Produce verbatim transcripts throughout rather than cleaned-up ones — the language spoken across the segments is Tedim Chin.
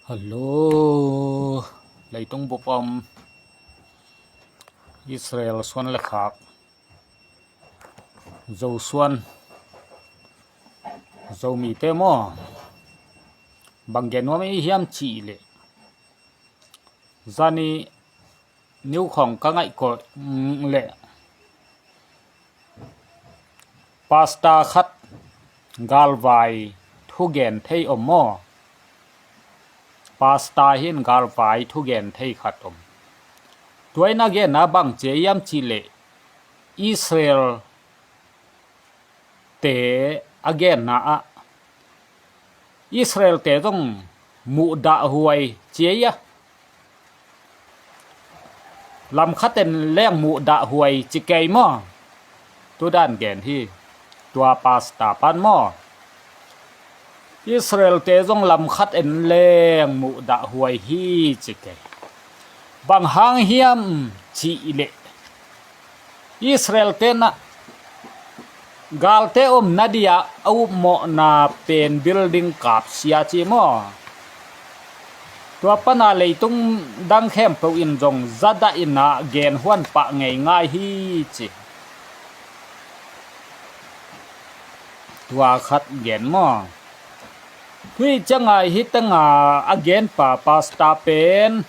Hallo, leitung bup a om Israel suan le khak, Zo suan, Zomite maw? Bang gen nuam i hiam cih leh, zani niu khawng ka ngaih kawh leh, pasta khat galvai thugen thei om maw? Pasta hi in galvai thugen thei khat om. Tua in a genna bang ci hiam cih leh, Israel te a genna ah, Israel te zong muhdahhuai ci a, lam khat en leng muhdahhuai ci kei maw? Tudan gen hi. Tua pasta pan maw, Israel te zong lam khat en leng muhdahhuai hi ci kei. Bang hang hiam cih leh, Israel te na galte omna dia a upmawhna pen building kapsia ci maw? Tua pana leitung dang khempeuh in zong zadah in a gen huan pah ngeingai hi ci. Tua khat gen maw? Tui cianga hi tanga a genpa pasta pen,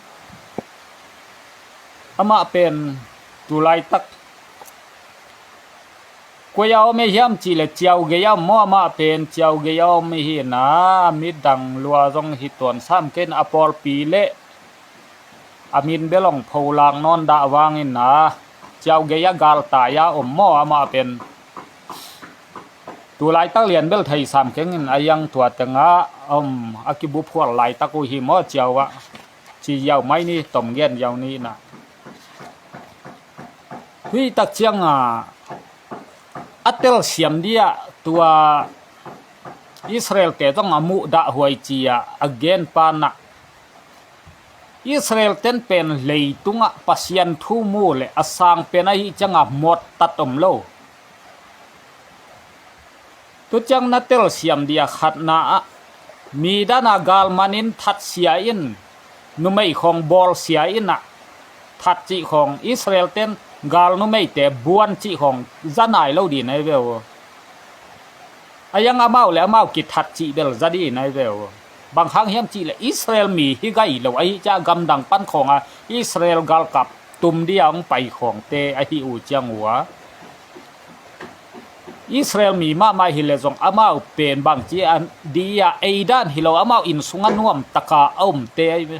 amah pen tulaitak koi a om i hiam cih leh Ciau gei a om maw? Amah pen Ciau gei a om i hi na, midang lua zong hi tuan sam kei in a pawlpi leh a min bel hong pholak nawn dah vangin na, Ciau gei a galtai a om maw? Amah pen tulaitak lian bel thei sam keng in a yang tua tengah a om a kibuphual laitak uh hi maw? Ciau ah ci yau mai ni, tom gen yau ni na. Hih tak cianga a telsiam dia tua Israel te zong a muhdahhuai cia a genpa na, Israel ten pen leitungah Pasian thu mu le a sang pen ahi cianga mawttat om lo. Tuciang na telsiam dia khatna ah, mi dana gal manin thatsia in, numei khawng bawlsia in ah, that cih khawng Israel ten gal numeite buan cih khawng za nai lo di nai ve uh. A yang amau le amau kithat cih bel za di nai ve uh. Bang hang hiam cih le Israel mi hi gai lo ahi cia, gamdang pan khawng a Israel galkap tum dia hong pai khawngte ahi uh ciang uh a, Israel mi mahmah hi le zong amau pen bangci a di a, ei dan hi lo, amau inn sungah nuam taka a omte ahi ve.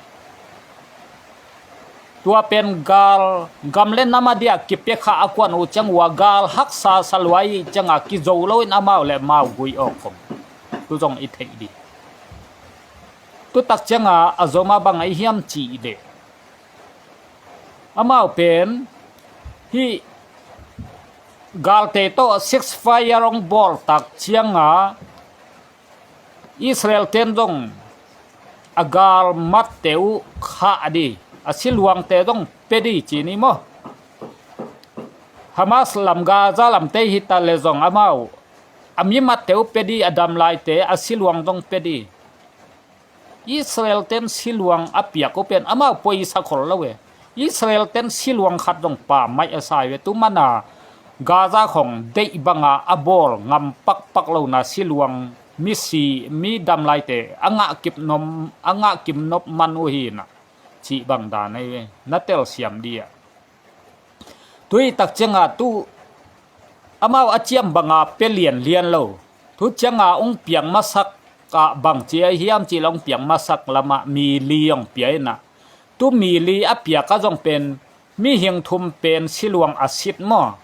Tua pen gal gam le nam a dia kipiakha a kuan uh ciang uh a, gal haksa sa lua i cianga kizo loin amau le amau gui awk om. Tu zong i theih di. Tutak cianga a zoma bang ahi hiam cih leh, amau pen hih galte tawh ceasefire hong bawltak cianga Israel ten zong a galmatte uh khah di, a siluangte zong pe di ci ni maw? Hamas lam, Gaza lamte hita le zong amau a mimatte uh pe di, a damlaite a siluang zong pe di. Israel ten siluang a piak uh pen amau poisa khol lo e. Israel ten siluang khat zong pammaih a sai ve. Tu mana Gaza khong deih banga a bawl ngam pakpak lona siluang, misi, mi damlaite a ngah kip nom, a ngah kim nop man uh hi na, cih bang dan ahi ve. Na telsiam di ah. Tui tak cianga tu amau a ciam banga pe lianlian lo. Tu cianga hong piang masak ah bangci ahi hiam cih le hong piang masak lamah mi li hong pia in ah, tu mi li a piak a zong pen mihing thum pen siluang a sit maw?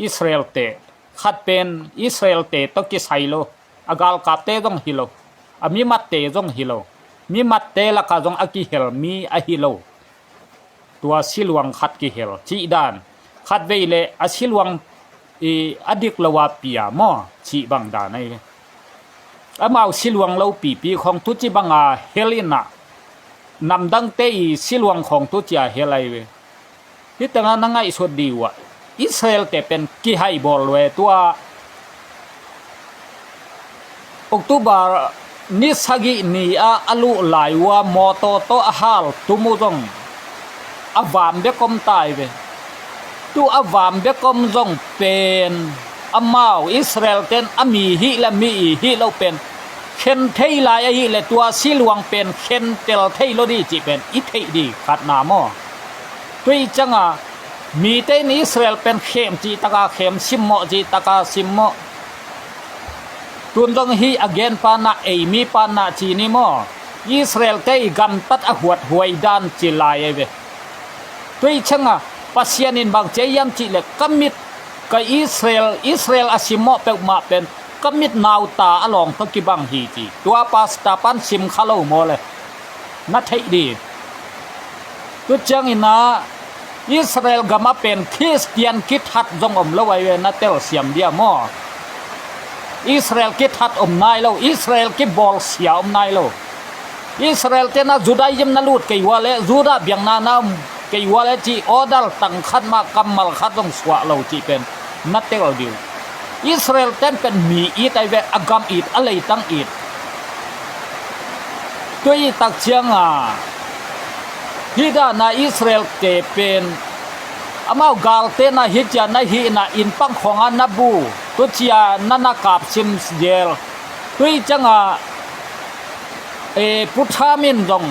Israel te, khat pen Israel te tawh kisai lo, a galkapte zong hi lo, a mimatte zong hi lo, mimatte lakah zong a kihel mi a hi lo. Tua siluang khat kihel cih dan. Khat vei le a siluang i a dik lo a pia maw cih bang dan ahi ve. Amau siluang lo pipi khong tuci banga hel in ah, namdangte i siluang khong tucia hel ahi ve. Hih tengah na ngaihsut di uh ah, Israel te pen kihai bawl lue tua October ni sagih ni-ah a luh lai uh a mawtaw tawh a hal tum uh zong a vam bek om tai ve. Tu a vam bek om zong pen amau Israel ten a mi hih le mi i hih loh pen khen thei lai ahih leh tua siluang pen khen tel thei lo dih cih pen i theih dih khatna maw? Tua ih ciangah mite in Israel pen khem cih taka khem, simmawh cih taka simmawh. Tun zong hih a gen panah, ei mi panah ci ni maw? Israel te i gamtat a huathuai dan ci lai ei ve. Tua ih ciangah Pasian in bang ci hiam cih leh ka mit, ka Israel, Israel a simmawh peuhmah pen ka mit nauta a lawng tawh kibang hi ci. Tua pastor pan sim kha lo maw le? Na theih dih. Tu ciangin ah Israel gam a pen Khristian kithat zong om lo ai ve, na telsiam dia maw? Israel kithat om nai lo, Israel kibawlsia om nai lo. Israel ten ah Judaism na lut kei ua leh, Judah biakna na om kei ua leh cih order tang khat mah kammal khat zong suah lo cih pen na tel dih uh. Israel ten pen mi it ai ve, a gam it, a leitang it. Tua ih tak ciangah hih dana Israel te pen amau galte na hih ciah na hihna inn pang khawngah na bu, tu ciah na na kapsim zel. Tua ih ciangah e, Pu Trump in zong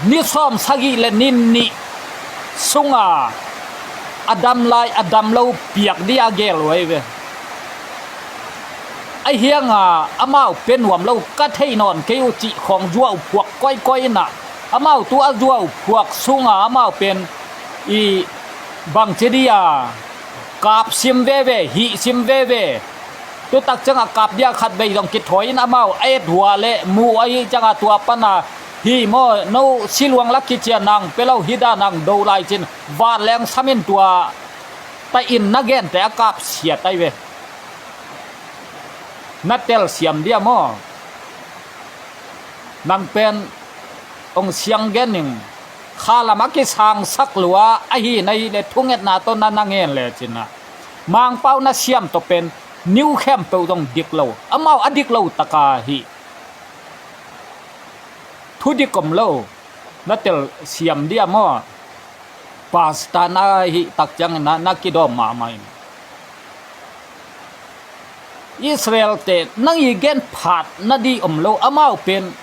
ni sawm sagih le ni nih sunga a dam lai a dam lo piak dih a gel uh ai ve. A hianga amau pia nuam lo, ka thei nawn kei uh cih khawng zuau phuak koikoi inah, amau tu a zuau phuak sunga amau pen i bangci dih a kapsim veve, hihsim veve. Tutak ciangah kap dia khat vei zong kithawi in amau a et hua le muh ahih ciangah tua pana hi maw, no siluang la kician nang pia lo hi dan nang do lai cin van leng samin tua ta in na gente a kap siat ai ve. Na telsiam dia maw? Nang pen ong siang gen ning. Khalam a kisangsak lua ahi na hih le thungetna tawh na na ngen le cinah Mangpau na siam tawh pen niu khempeuh zong dik lo, amau a dik lo taka hi. Thu dik om lo, na telsiam dia maw? Pastor na hih tak ciangin na, na kidawm mahmah in. Israel te nang i gen phat na dih om lo, amau pen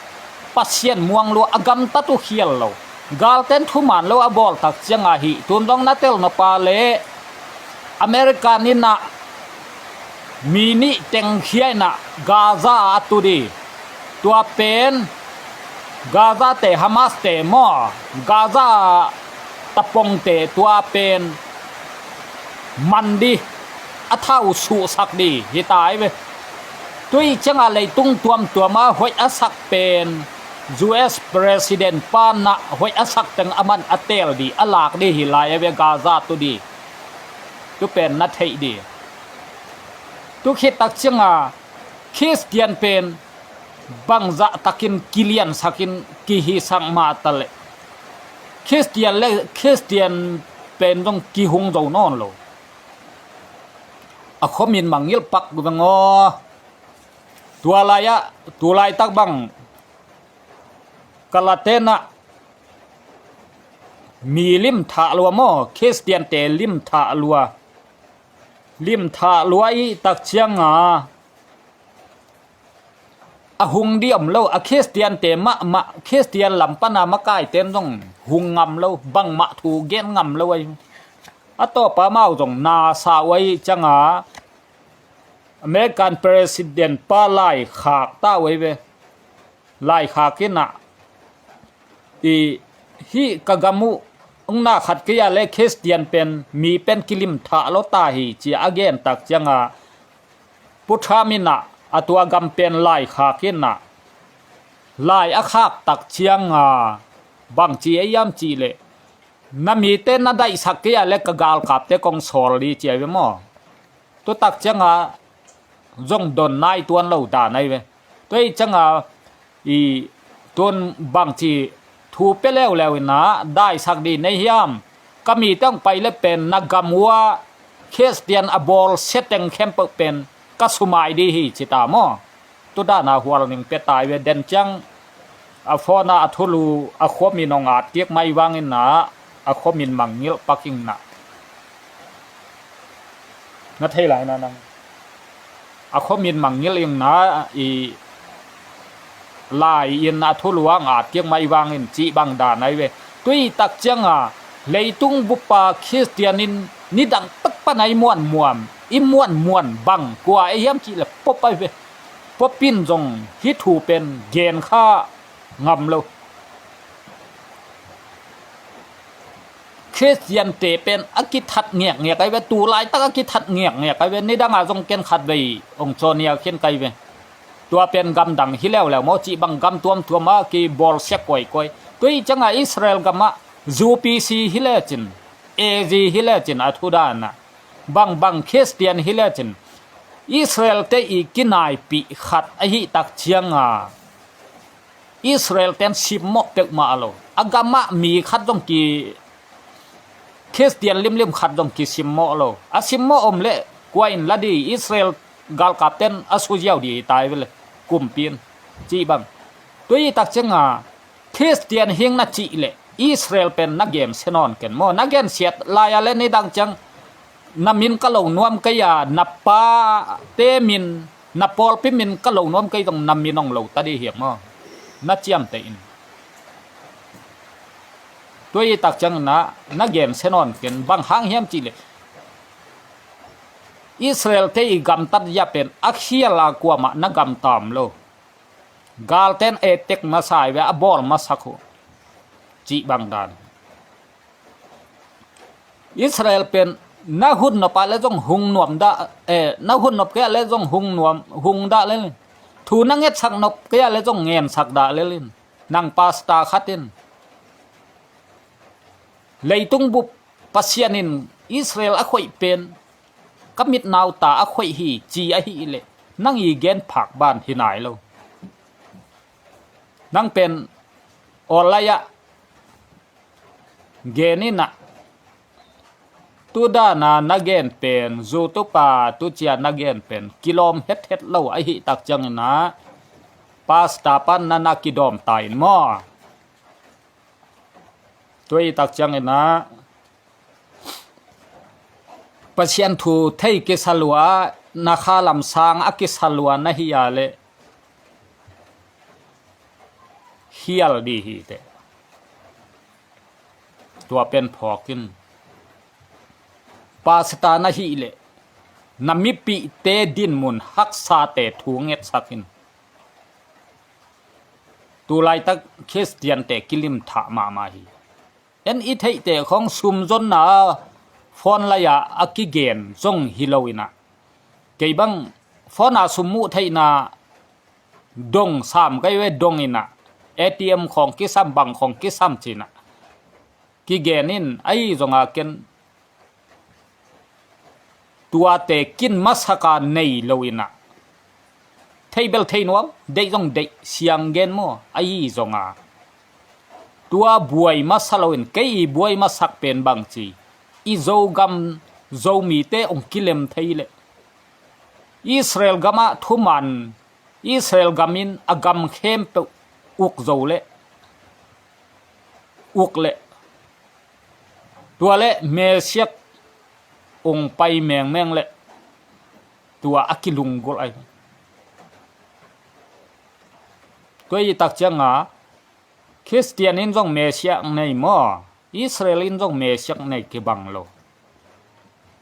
Pasian muang lua, a gamtat uh khial lo. Galten thuman lo a bawl tak ciangah hih tun dong na tel nop a le American inah mi nih tengkhia inah Gaza ah a tu dih. Tua pen Gaza te, Hamas te maw, Gaza tapongte tua pen man dih, a thau suhsak dih hi ta ai ve. Tua ih ciangah leitung tuamtuam a hoih a sak pen U S President panah hoih a sak teng a man a teel dih, a lak dih hi lai ai ve, Gaza tu dih. Tu pen na theih dih. Tu khit tak ciangah Khristian pen bangzah takin kiliansakin kihisak mah ta leh Khristian le Khristian pen zong kihung zo nawn lo. A khomin mangngilh pak veng aw. Tua lai-ah, tu laitak bang ka la tenah mi limthah lua maw, Khristiante limthah lua. Limthah lua ih tak cianga a hung dih om lo, a Khristiante mahmah, Khristian lam pana makaiten zong hung ngam lo, bangmah thu gen ngam lo ai. A tawpa mau zong nasa uh ai cianga American President pa laikhak ta uh ai ve. Laikhak inah i hih ka gam uh ungna khat kei a le Khristian pen mi pen kilimthah lo ta hi cia a gen tak cianga Pu Trump inah a tua gam pen laikhak inah lai a khak tak cianga bangci a iam cih leh na mite na daihsak kei a le ka galkapte kong sawl dih cia ve maw? Tutak cianga zong don nai tuan lo dan ai ve. Tua ih cianga i tun bangci thu pia leuleu inah daisak dih nei hiam? Ka mite hong pai le pen na gam uh ah Khristian a bawl seteng khempeuh pen ka sumai dih hi ci ta maw? Tua dana hual ning pia tai ve, den ciang a phone a a thulu a khuamin hong at kik mai vangin na, a khuamin mangngilh pak ing na. Na thei lai na nang. A khuamin mangngilh ing na, i lai in a thulu hong at kik mai vangin cih bang dan ai ve. Tua i tak cianga leitung bupa Khristian in nidang pek pan a i muanmuan, i muanmuan bang kua ei hiam cih le pop ai ve. Pop in zong hih thu pen gen kha ngam lo. Khristiante pen a kithat ngekngek ai ve, tu laitak a kithat ngekngek ai ve, nidanga zong ken khat vei hong cawnia khin kai ve. Tua pen gamdang hi leuleu maw, cih bang gam tuamtuam a kibawlsia kawikawi. Tua i cianga Israel gamah U P C hi lecin, A Z hi lecin a thudana, bangbang Khristian hi lecin, Israel te i kinaipih khat ahi tak cianga Israel ten simmawh peuhmah lo. A gamah mi khat zong ki, Khristian limlim khat zong kisimmawh lo. A simmawh om leh kua in la di, Israel galkap ten a suziau di tai vele, kumpi in, cih bang. Tua i tak cianga Khristian hing na cih leh Israel pen na gensia nawn ken maw. Na gensiat lai-a le nidang ciang na min ka lo nuam kei a, na pate min, na pawlpi min ka lo nuam kei zong na min hong lo ta di hiam maw. Na ciamteh in. Tua i tak ciangin na, na gensia nawn ken, bang hang hiam cih leh Israel te i gamtat zia pen a khial a kuamah na gamta om lo. Galten etek masa ai ve, a bawl masak uh, cih bang dan. Israel pen na hun nop ah le zong hung nuam dah, eh, na hun nop kei ah le zong hung nuam, hung dah le. Thu na ngetsak nop kei ah le zong ngensak dah le lin. Nang pastor khat in, leitung bup Pasian in Israel a khoih pen ka mitnauta a khoih hi, ci ahi leh nang i gen phak ban hi nai lo. Nang pen online ah gen in ah, tu dana na gen pen, YouTube a tu cia na gen pen kilawm hethet lo ahi tak ciangin ah, pastor pan na na kidawm ta in maw. Tua i tak ciangin ah, Pasian thu thei kisa lua, na kha lam sang a kisa lua na hi a leh, hial di hi teh. Tua pen phawk in. Pastor na hi leh, na mipihte dinmun haksate thu ngetsak in. Tu laitak Khristiante kilim thah mahmah hi. En i theihte khong sumzonna phone lai-a a kigen zong hi lo in ah, kei bang phone a sum muh theihna dong sam kai ve, dong in ah, A T M khong kisam, bang khong kisam ci in ah kigen in, ahi zonga ken tuate kin masaka nei lo in ah, thei bel thei nuam, deih zong deih, siang gen maw, ahi zonga tua buai masa lo in, kei i buai masak pen bang ci, i Zogam Zomite hong kilem thei leh, Israel gamah thuman, Israel gam in a gam khempeuh uk zo leh, uk leh, tua leh Messiah hong pai mengmeng leh, tua a kilunggulh ai. Tua i tak cianga, Khristian in zong Messiah nei maw, Israel in zong Messiah nei kibang lo.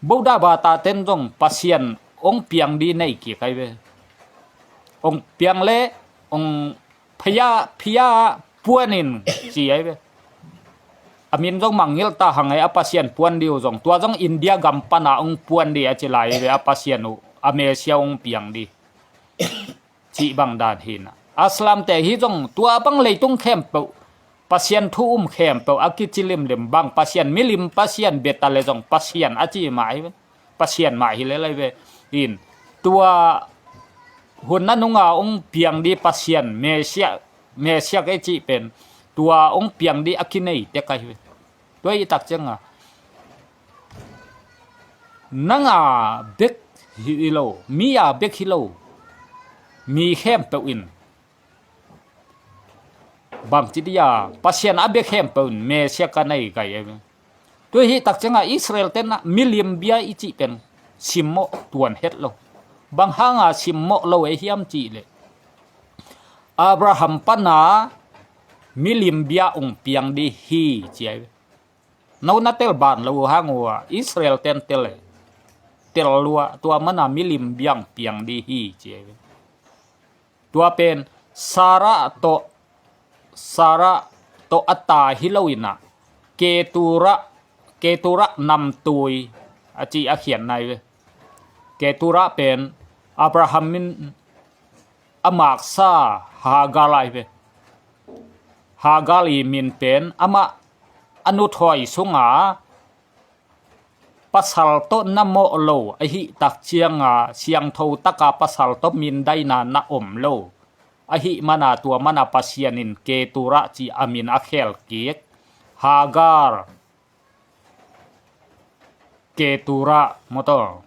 Buddha bata ten zong Pasian hong piang di nei kik ai ve. Hong piang leh hong phia, phia puan in ci ai ve. A min zong mangngilh ta hang ai, a Pasian puan di uh zong. Tua zong India gam pana hong puan di a ci lai ve, a Pasian uh, a Messiah hong piang di, cih bang dan hi in ah. Aslamte hi zong tua bang leitung khempeuh, Pasian thu um khempeuh a kici limlim bang, Pasian milim, Pasian beta le zong Pasian a ci mah hi ve. Pasian mah hi lel ai ve. In, tua hun nanunga hong piang di Pasian, Messiah, Messiah ei cih pen, tua hong piang di a kinei tek ai hi ve. Tua i tak cianga, nanga bek hi lo, mi a bek hi lo. mi khempeuh in bangci dia Pasian a bia khempeuh in Messiah ka nei gai e. Tua hi takcianga Israel tenah milim bia i cih pen simmawh tuan het lo. Bang hanga simmawh lo e hiam cih leh Abraham pana milim bia ong piang di hi ci ai ve. No na tel ban lo hang uh a Israel ten tel e. Tel lua tua mana milim bia ong piang di hi ci ai ve. Tua pen Sarah tawh Sarah tawh a ta hi lo inah Ketura Ketura namtui a ci a khian nai ve. Ketura pen Abraham in a maksa Hagar lai ve. Hagar i min pen amah a nuthawi sunga pasal tawh na mawh lo ahi takcianga siangtho taka pasal tawh mindaina na om lo ahi mana tua mana Pasian in Ketura ci a min a khel kik. Hagar Ketura mawtaw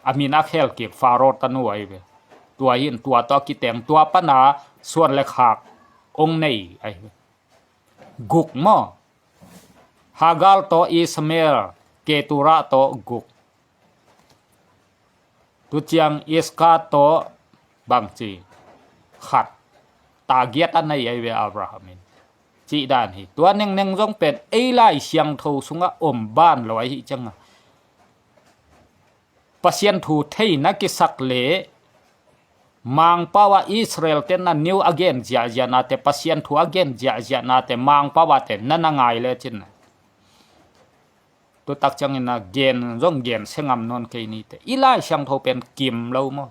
a min a khel kik Faro tanu ai ve. Tua hin tua tawh a kiteng tua pana suan le khak ong nei ai ve. Guk maw? Hagar tawh Ishmael, Ketura tawh guk. Tuciang Iska tawh bangci khat. Tagiat a nei ai ve Abraham in. Cih dan hi. Tua nengneng zong pen ei lai siangtho sungah om ban lo ahi cianga Pasian thu thei na kisak le Mangpau ah Israel ten a niu a gen ziahziah nate Pasian thu a gen ziahziah nate Mangpau ah te na na ngai le cin. Tutak ciangin a gen zong gen sengam nawn kei nite i lai siangtho pen kim lo maw?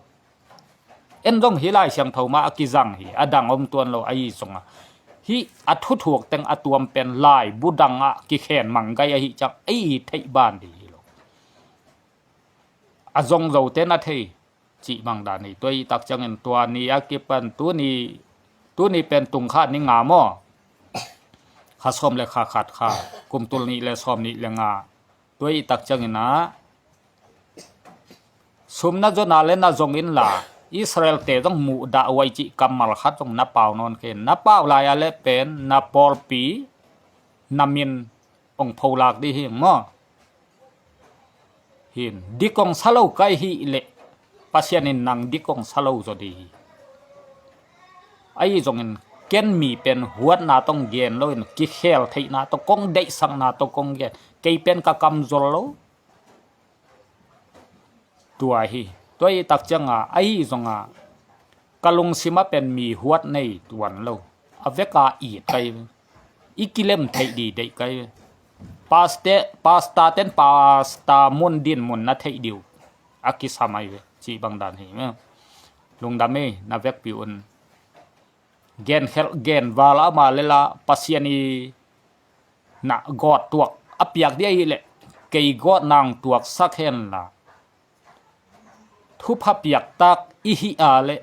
En zong hi lai siangtho mah a kizang hi a dang om tuan lo ahi zonga hih a thuthuk teng a tuam pen lai budang ah kikhen manggai ahi ciang ei theih ban dih hi lo. A zong zote na thei cih bang dan hi. Tua i tak ciangin tua ni a kipan tuni tuni pen tung kha ni nga maw? Kha sawm le kha khat kha kum tul nih le sawm nih le nga. Tua i tak ciangin a sum na zona le na zong in la Israel te zong muh dah uai cih kammal khat zong na pau nawn khin na pau lai a le pen na pawlpi na min ong pholak dih hi maw? Hin dik ong sa lo kai hi leh Pasian in nang dik ong sa lo zaw dih hi. Ahi zongin ken mi pen huatna tong gen loin kikhel theihna tong kong deihsakna tong kong gen kei pen ka kam zol lo. Tua hi tua i tak cianga ahi zonga ka lungsima pen mi huat nei tuan lo a veka it kai ve. I kilem theih di deih kai ve. Paste pasta ten pasta mun din mun na theih diu a kisam ai ve cih bang dan hi me. Lungdam ei na vekpi un. Gen khelh gen val ama lela Pasian i na gawt tuak a piak di ahi leh kei gawt nang tuak sak hen la. Thupha piaktak i hih a le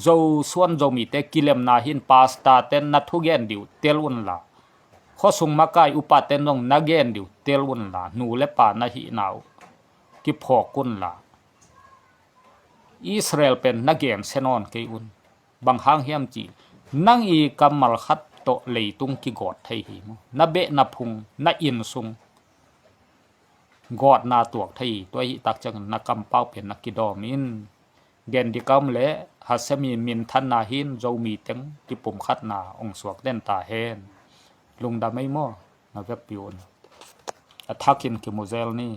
Zosuan Zomite kilemna hin pasta ten na thugen diu tel unla khuasung makai upa ten zong na gen diu tel unla nu le pa na hihna uh kiphawk unla Israel pen na gen se nawn kei un. Bang hang hiam cih nang i kammal khat tawh leitung kigawt thei hi mu na beh na phung na inn sung gawtna tuak thei hi. Tua hih tak ciangin na kampau pen na kidawm in. Gen dikam le Hasemi minthanna hin Zomi teng kipumkhatna ong suak den ta hen. Lungdam ei maw na vekpi un. A thakin kimuzel ni.